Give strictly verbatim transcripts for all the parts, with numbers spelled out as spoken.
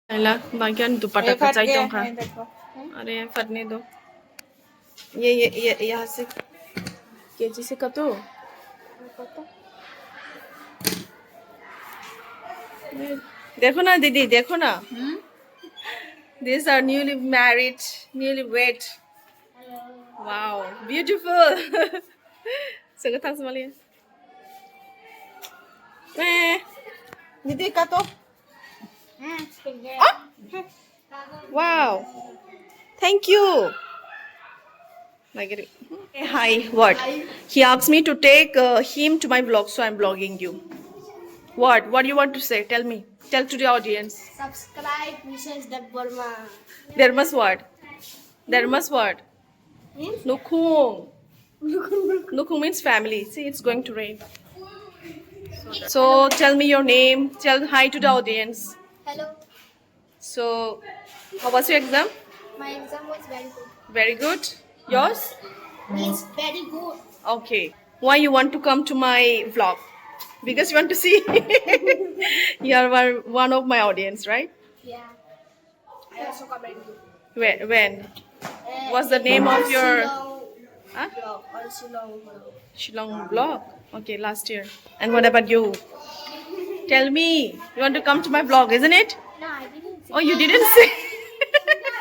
Laila, bagi ani dupatta kachai tongkha. Are, phatni do. Ye, ye, ye, ye, hasi. Kechi se kato? Dekho na, didi, dekho na. Hmm? These are newly married, newly wed. Wow, beautiful. Saka thang samali. Eh, didi kato. Ah? Wow. Thank you. Nagiri. Hi, what? He asked me to take uh, him to my vlog, so I'm vlogging you. What? What do you want to say? Tell me. Tell to the audience. Subscribe, Missus Debbarma. Derma's what? Derma's what? Means? Nukhung. Nukhung means family. See, it's going to rain. So tell me your name. Tell hi to the audience. Hello. So, how was your exam? My exam was very good. Very good. Yours? It's very good. Okay. Why you want to come to my vlog? Because you want to see. You are one, one of my audience, right? Yeah. I also comment you. When? When? Uh, What's the name of your Shillong Huh? vlog, on Shillong vlog. Shillong vlog? Okay, last year. And what about you? Tell me. You want to come to my vlog, isn't it? No, I didn't say. Oh, you didn't say.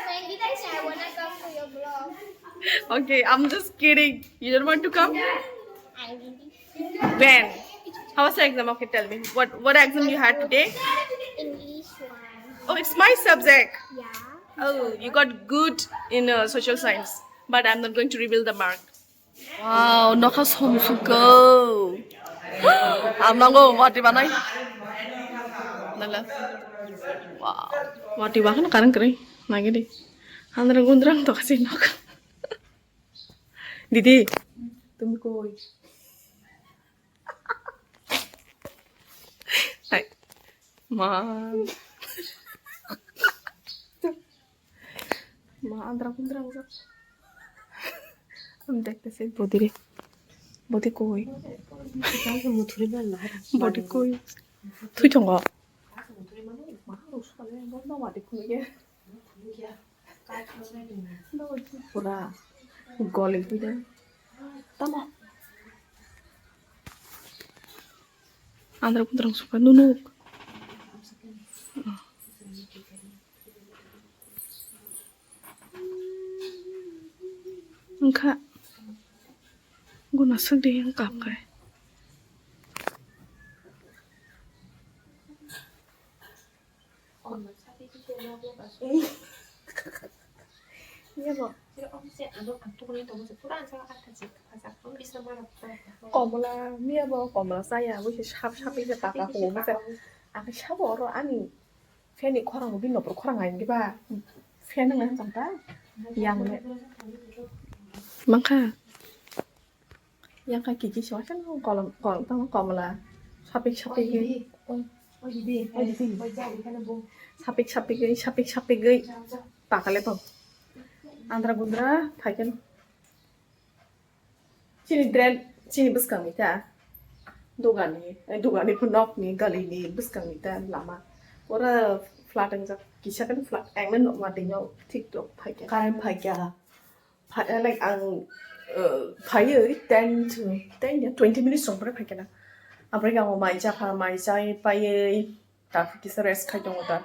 When did I say I wanna come to your vlog? Okay, I'm just kidding. You don't want to come? I didn't. When? How was the exam? Okay, tell me. What what exam you had today? English one. Oh, it's my subject. Yeah. Oh, you got good in uh, social science, but I'm not going to reveal the mark. Wow, nokha somsuko. Amnango wati banai. Nala. Wow. Wati bakhan karang kre. Nagidi. Andra gundrang to kasi nok. Didi, tumi koi? Hai. Ma. Ma, andra kundra ujak. Ang dekte se bodi re. Bodi koi? Bodi koi? Thui tongo. Pura goli pide. Tamo. Andra kundra suka nunuk. Wngkha guna swk di wng kap khai. Komla miya bo komla chaya bo se sap sap se paka humo se. Ang sabo oro ani fan ni khorang bo bini nokro khorang hai ba fan wng nang chang ta yang le. Mangkha. Yang kha kiki se waisa no kolom kolom tang komla sapik sapik gwi. Oi, oi, didi. Oi, didi. Oi, ja, ekhane bo. Sapik sapik gwi, sapik sapik gwi. Ja, ja. Pakale to. Andra gundra phaikhe. Chini drain, chini bwskangni ta. Dogani, eh, dogani pho nokni galini bwskangni ta lama. Pura flat wngjak, kisa khe flat, engmani nokma twi no thik tok phaikhe. Current phaikha. Pha-, eh, like, ang, eh, phaiwi ten to, ten ya, twenty minutes rok pore phaikhe na. Amprokhe ang mai chapha, mai chai paiwi, ta kisa rest khai tongo ta.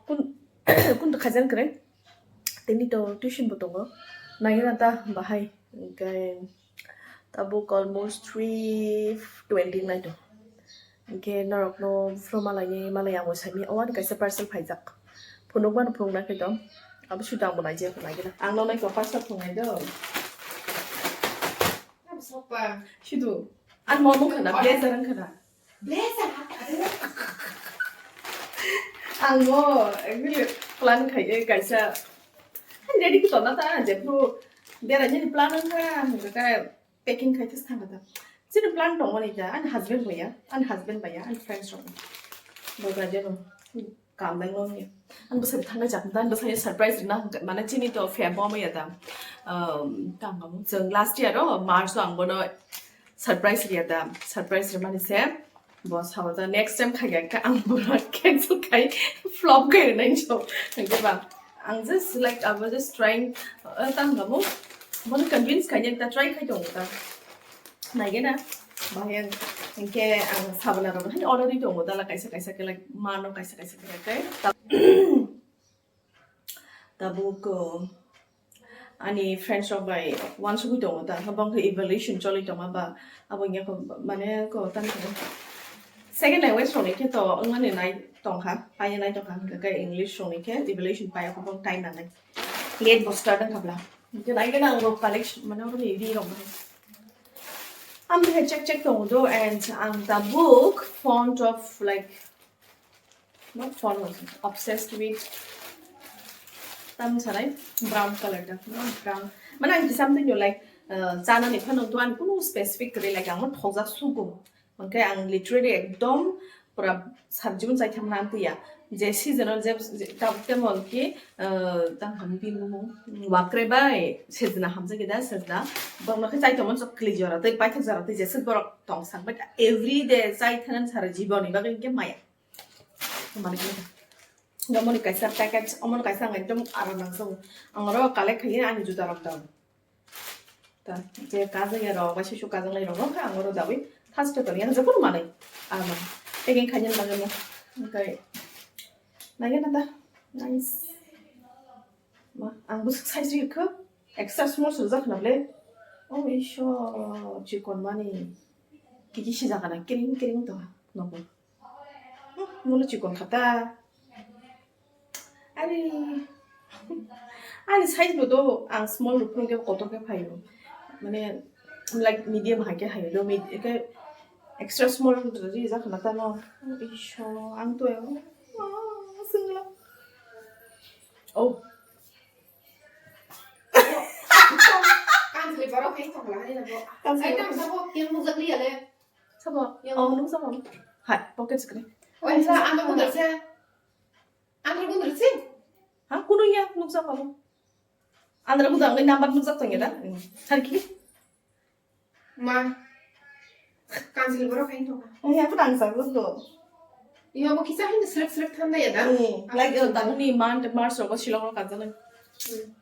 Kun, kun khaijani kwrwi? Tini to tuition bo tongo. Naina ta bahai, hwnkhe tabuk almost three twenty nai to. Hwnkhe norokno phuru malaini, malai amo saimanya, o ani kaisa parcel phaijak. Phunukmano phunuknai khe do. Abo suda amo naijak naigena. Ang no naikha parcel phunuknai do. Sidu. Ang mo mung khana, blazer ang khana. Blazer? Ang mo, actually, plan khai, eh, kaisa. Ang ready khe tona ta, jephru beraini plan ang kha, ang kha. Packing khai thang da. Chini plan tongmani da, ani husband baya, ani husband baya, ani friends rok. Boga jeno kam nang long ya. Ani bwsai thangna jak da, ani bwsai surprise rina, mane chini to Feb bo ya da. Um, tang kamu. Jeng last year o March o ang bono surprise riya da. Surprise rimani se. Bo sao da next time khai ga ang bura cancel khai flop khai nai so. Hingke ba ang just like I was just trying, uh, tam ga mo. Mo convince khai ta try khai tong ta. Nai ge na. Ba yang hingke ang sabana ro hani already tong da la kaisa kaisa ke like mano kaisa kaisa ke kai. Tabuk, uh, ani friends rok bai wansugwi tongo ta, bang khe evaluation choli tongma ba, abo wngya kho, mane kho, tamo khe second language rokni khe to wngmani nai tongkha, paina nai tongkha, hwnkhe khe English rokni khe evaluation paiya kho, bang time nangnai, late bo start wngkha bla, hwnkhe nai gana ang bo collection, mane oro ni ri rok bai. Ang khe check check tongo do, and ang tabuk font of, like, not fond of, obsessed with. Tam sanai brown color da, no, brown. Mane ang something you like, uh, chana ni phano to ang kunu specific kwrwi like ang thokjak sugo. Hwnkhe ang literally ekdom pura sabjibon chai thangna ang tuya. Je season o je, je, ta-, temon ki, uh, tang ham bini mung, wakre bai sejna hamjak da sejna. Bong no khe chai tongmon sok kli jora tei paithak jora tei jeswk borok tong sak bai every day chai thanan sara jibon ni bagwi hwnkhe maya. Mani khe. Omo ni kaisa package, omo ni kaisa ang ekdom aram nang song. Ang oro collect khaye ani juta rok dam. Ta, je kajang ya rok, ba sisu kajang lai rok, ang oro dawi. First to yang jepun mani. Ama. Packing khaye nang mo. Okay. Nai na ta. Nice. Ma, ang busuk size ri kho. Extra small sujak na ble. Oh, isho, chikon mani. Kiki sijak na, kring kring to. Nobo. Mulu chikon khata. Ani, ani size bo do ang small rupung ke kotor ke phaio. Mane, like, medium hai ke haio do, med-, ke extra small ri jak na ta no. Isho, ang to, ah, sengla. Oh. Kanjli borok hai thokla hai na bo. Kanjli. Ai, tam sabo, yang mujak liya le. Sabo? Yang. Oh, nung sabo. Hai, pocket screen. Oh, sa, ang ko gundur sa. Ang ko gundur si. Ha, kuno ya, nung sabo. Andra gundur ang number nung sabo ya da. Thank you. Ma. Kanjli borok hai thokla. Oh, ya, pura ang sabo do. Iya, bo kisa hai srek srek thanda ya da. Hmm, like, uh, tabuni month, March, August, Shillong ro kanjali. Hmm.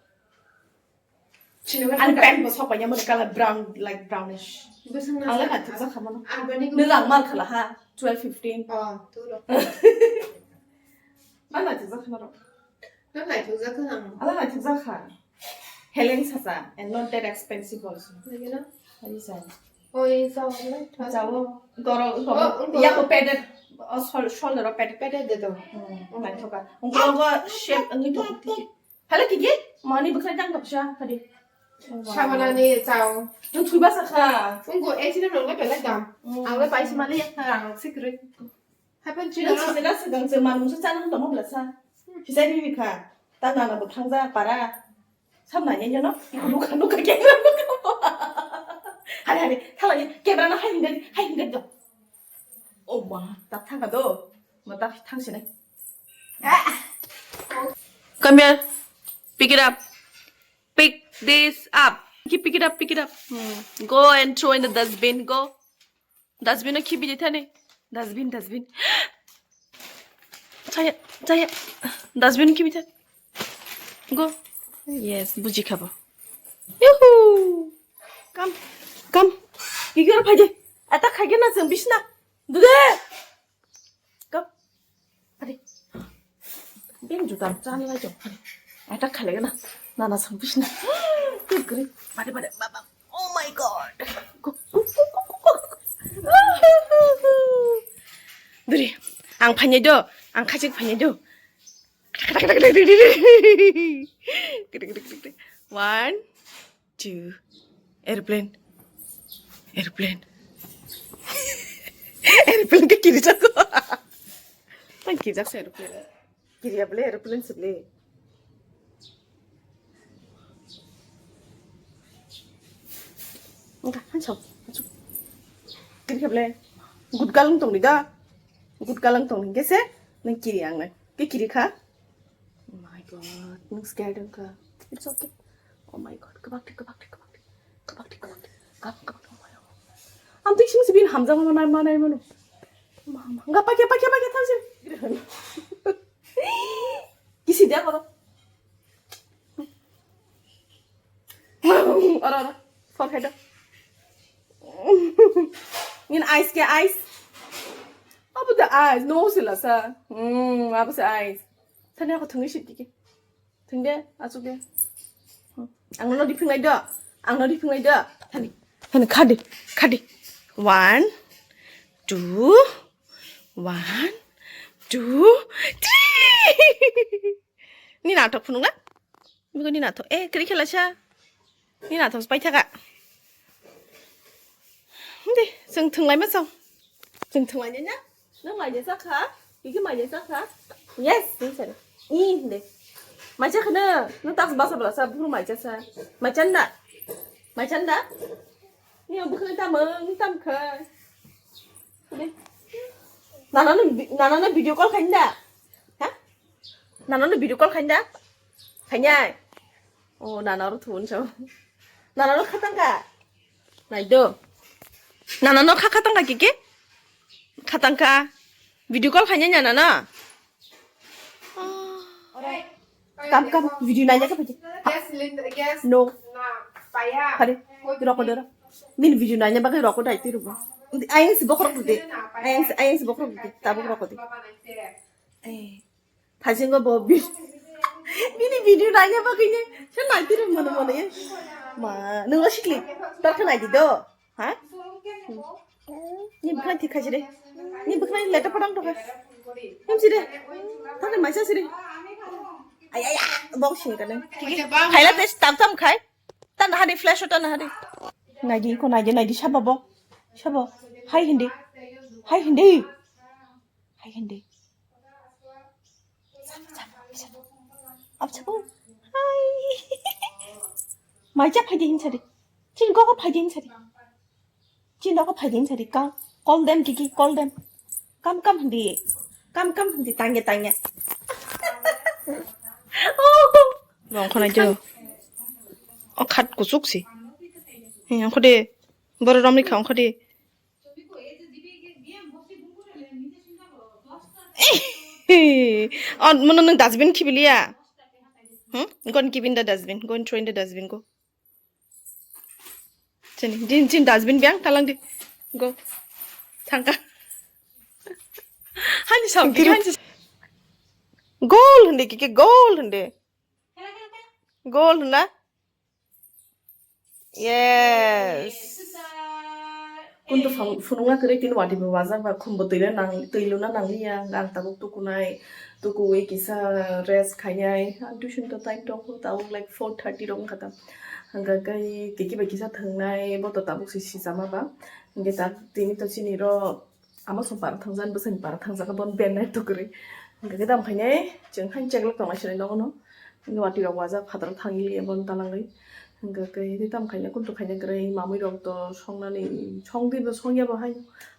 Ani pant bo sok paina mani color brown, like brownish. Ang le naithok jak kha mano. Nung ang mar khala ha, twelve fifteen. Oh, tu ro. Ma naithok jak kha mano. Nung naithok jak kha ang. Ala naithok jak kha. Helen sasa and not that expensive also. Lagi na? Ari sa. Oi, sao le. Sao. Goro, goro. Oh, ya ko padded. Oh, shol-, shoulder o padded. Padded de to. Hmm, naithok kha. Ungko go shape ngi to. Hala kiki? Mani bwkhwnai tang kapsa, hadi. Sabanani chao. Nung thwiba sakha. Ungko accident rok le belai dam. Mm. Ang le paisa mali yakna rang rok sikrwi. Happen chino. Nung sini na swkang se manung se chana tongma blasa. Hisai ni bikha. Ta nana bo thangja para. Samna ye no. Nukha nukha ke. Hari hari. Thala ye. Camera na hai hinga hai hinga do. Oh ma. Ta thanga do. Ma ta thang sini. Come here. Pick it up. Pick this up. Keep, pick it up, pick it up. Hmm. Go and throw in the dustbin. Go. Dustbin o khibi thani. Dustbin, dustbin. Chaya, chaya. Dustbin khibi thani. Go. Yes, buji khabo. Yuhu. Come. Come. Igor phaidi. Ata khage na jeng bisna. Dude. Go. Are. Beng juta chan lai jong. Are. Attack khale na. Nana sang bisna. Good, good. Bade, bade, baba. Oh my God. Go, go, go, go, go, go. Duri. Ang phanyai do. Ang khachik phanyai do. One, two. Aeroplane. Aeroplane. Aeroplane ke kiri jako. Tang kiri jaksa aeroplane. Kiri ya bole aeroplane se bole. Enggak, hancho, hancho. Kiri ka bole. Good galang tong ni da. Good galang tong ni gese. Nang kiri ang nai. Ke kiri kha. Oh my God, nung scared wngkha. It's okay. Oh my God, kwbak thik, kwbak thik, kwbak thik. Kwbak thik, kwbak thik. Kwbak, kwbak thik, oh my God. Ang twi simi simi hamjak ma nai, ma nai mano. Enggak pakai, pakai, pakai, tahu sih. Kisi dia kalau. Ora, ora. Forehead. Ngin ice ke ice. Apa tu ice? No sila sa. Hmm, apa sih ice? Tadi aku tunggu sih dikit. Thung de, achuk de. Hmm. Ang no di phunglai do. Ang no di phunglai do. Thani. Thani khadi. Khadi. One, two, one, two, three. Ni nathok phunukla? Biko ni nathok. Eh, kri khela cha. Ni nathok pai thaka. Hindi, sing thunglai ma chong. Sing thunglai nya. Nang mai jesa kha? Iki mai jesa kha? Yes, ni sari. Ih, de. Mai cha khana? Nang tas basa basa buru mai cha sa. Mai chan da? Mai chan da? Ni ang bukhang tam, ni tam kha. De. Nana no, nana no video call khain da? Ha? Nana no video call khain da? Khainai. Oh, nana ro thun so. Nana ro khatang ka? Nai do. Nana no kha khatang ka kiki? Khatang ka. Video call khainai nana no? Kam kam video nai ka phaji. Gas cylinder, gas. No. Na, paya. Hari. Roko doro. Min video nai ba roko dai tiru. Ayang si bokrok de. Ayang si, ayang si bokrok de. Tabuk roko de. Eh. Thasingo bo bi-, bini video naina bagwi ne, se naitwi rw mano mano ye. Ma, nung o sikli, tor khe naidi do, ha? Ni bwkhwnai thik khaisi de. Ni bwkhwnai leto phodang tokha. Himsi de. Thangni maisa siri. Ay, ay, ay, bok sing kane. Khaila te tam tam khai. Tan hari flash o tan hari. Naidi ko naidi naidi sabo bo. Sabo. Hai hindi. Hai hindi. Hai hindi. Sabo, sabo, sabo. Ab sabo. Hai. Mai cha phaidi hin sari. Chin koko phaidi hin sari. Chin koko phaidi hin sari. Ka, call them kiki, call them. Kam kam hindi. Kam kam hindi tangya tangya. Rong khonai jo. O khat kuchuk si. He, ang khode. Boro romni kha ang khode. Oh, mano nung dustbin khibiliya? Hmm? Go and keep in the dustbin. Go and throw in the dustbin. Go. Chini, din, chin dustbin biang talang di. Go. Thangka. Hani sam, hani. Goal hindi, kiki goal hindi. Goal hwnla? Yes. Kuntu phang-, phunukna kwrwi tini watwi bo wajak ba khumbo twi le nang-, twi luna nangliya, ang tabuk tukunai, tukuwi kisa rest khainai. Ang tuition to time tong kho, tabuk like four thirty rok wngkha ta. Hwnkha khe kiki bai kisa thwngnai, bo to tabuk se sijama ba. Hwnkhe ta tini to chini ro Ama song para thangjak, bwsani para thangjak, bon ben nai tukrwi. Hwnkhe tamo khainai, chwng hain cheklok tongnai sinai nogo no. Hwnkhe watwi rok wajak phataro thangli, bon talangwi. Hwnkhe tei tamo khainai, kuntu khainai kwrwi, mamwi rok to songnani, songdi bo songya bo hai.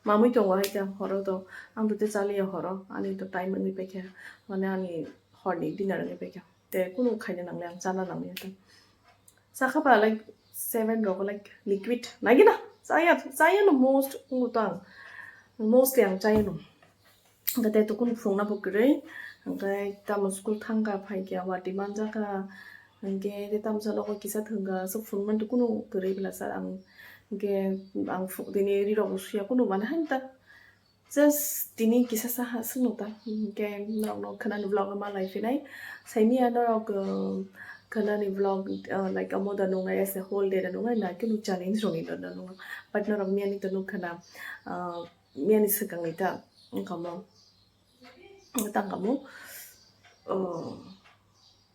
Mamwi tongo hai ta, horo to, ang to tei chaliya horo, ani to time wngwi paikha, mane ani horni dinner wngwi paikha. Tei kunu khaina nangle, ang chana nangliya ta. Chakha ba like seven rogo like liquid. Nagina, chaya, chaya no most, tongo to ang. Mostly ang chaya no. Hwnkhe tei to kunu phunukna bo kwrwi. Hwnkhe tamo school thangkha phaikha, watwi manjakha. Hwnkhe tei tamo salo kisa thwngkha, so phunukmani to kunu kwrwi bwla sa ang. Hwnkhe ang phu-, tini ri rok bo suya kunu mane hanta. Just tini kisa saha swngno ta, hwnkhe norokno khwnani vlog no ma lai phinai. Saimia norok, uh, khwnani vlog, uh, like, amo da nungnai, as a whole day da nungnai, na khe nuk challenge rwngwi da nungo. But norok miyani to nuk khwna, uh, miyani swkangni ta wngkha mo, tangkha mo, uh,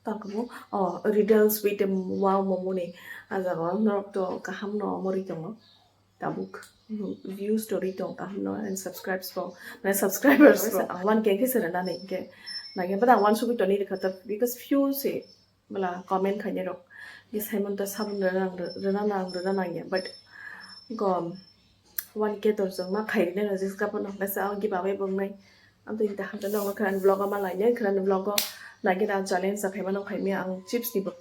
tangkha mo, oh, riddles with a wow momo ni. Ah jaga o norok to kaham no omo ri tongo. Tabuk views to ri tong kaham no and subscribes bo, mane subscribers bo. Ang one K khe se rwna ni hwnkhe nangya, but ang one sugui toni rwkha ta because few se bwla comment khainai rok. Hwnkhe Simon ta sabun rwna nang, rwna nang, rwna nangya, but go one K torjak ma khai rwna rwjak kha phano, hwnkhe se ang giveaway bo wngnai. Ang to inta hamjak nang khwna vlog o ma lainai, khwna vlog o nangya na challenge khaima no khaimya ang chips ni bo.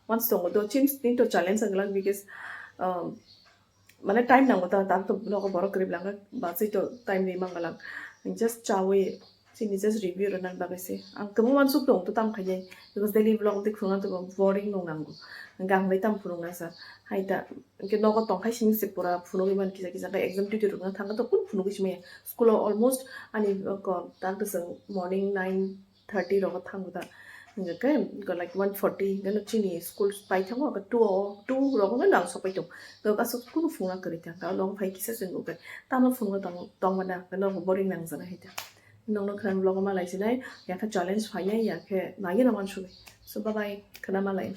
Once tongo to chips ni to challenge ang glak because, um, mane time nango ta, tak to nogo borok kwrwi bwlangkha, bachwi to time ri man glak. Just chawi chini just review rwna bagwi se. Ang kwbangma suk tong to tam khainai. Because daily vlog de khwna to boring nung nango. Hwnkhe ang bai tam phunukna sa. Hai ta, hwnkhe nogo tong khai sini se pura phunugwi man kisa kisa. Hwnkhe exam duty rwna thangkha to kun phunugwi se maya. School o almost ani, uh, ko, ta kwchwng morning nine thirty rogo thango ta. Hwnkhe ko like one forty hwnkhe no chini school pai thango, hwnkhe two o, two rogo no nang sok pai tong. To aswk kunu phunukna kwrwi thangkha. Long phai kisa se nukhe. Tamo phunukna tong, tong mana, hwnkhe nogo boring nangjana hai ta. Nokno khwna vlog o malai sinai, ya khe challenge phainai, ya khe naiwi no uansugwi. So, bye bye, khwna malai.